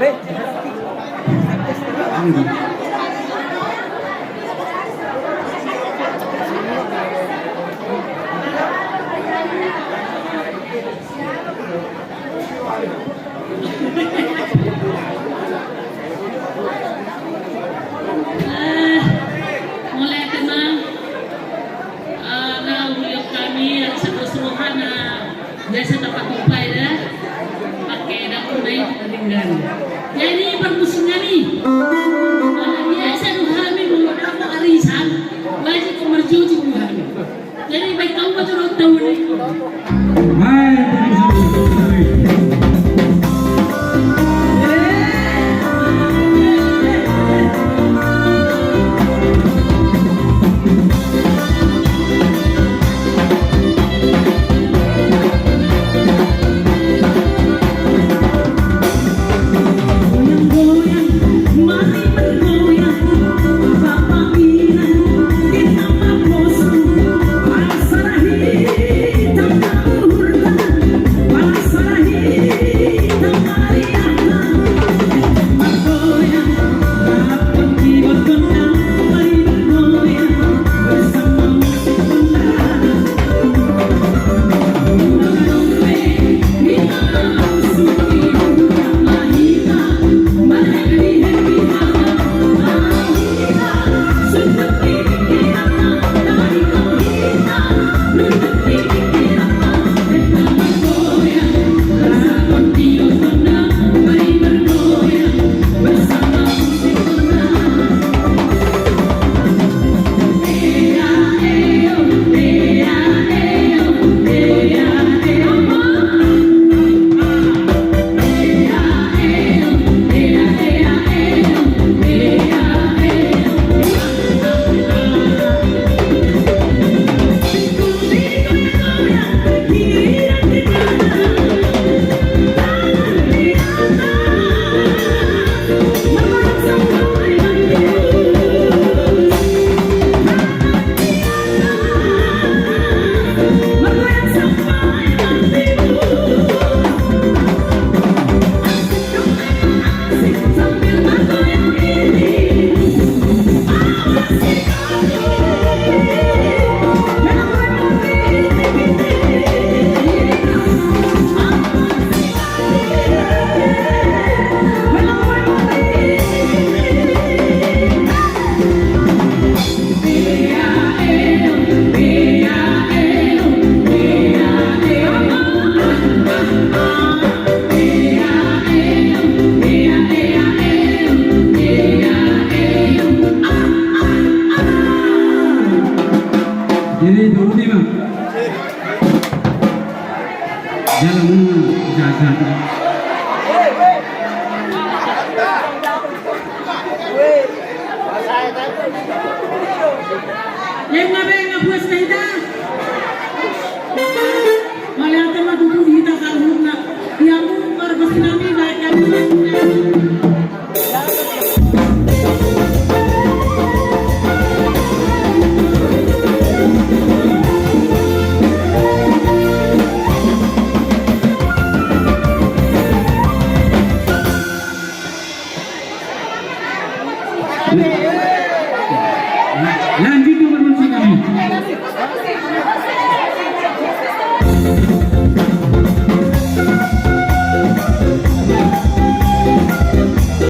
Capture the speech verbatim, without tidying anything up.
Eh, mauliate ma. Ah, na hulehon hami, ah, satu serohana. Biasa tapatupa i da, pake dapur na i tu denggan. Jadi parmusik nami. Ala biasa do hami molo dapot arisan, wajib marjoji do hami. Jadi baen hamu ma tu ulaon taon i. Baik, parmusik nami. Jadi, dua puluh lima. Jalan, jalan. Lenga benga puas na hita. Mauliate ma tutu di hita saluhutna. Ia mu margos nami baik kami. Lanjut.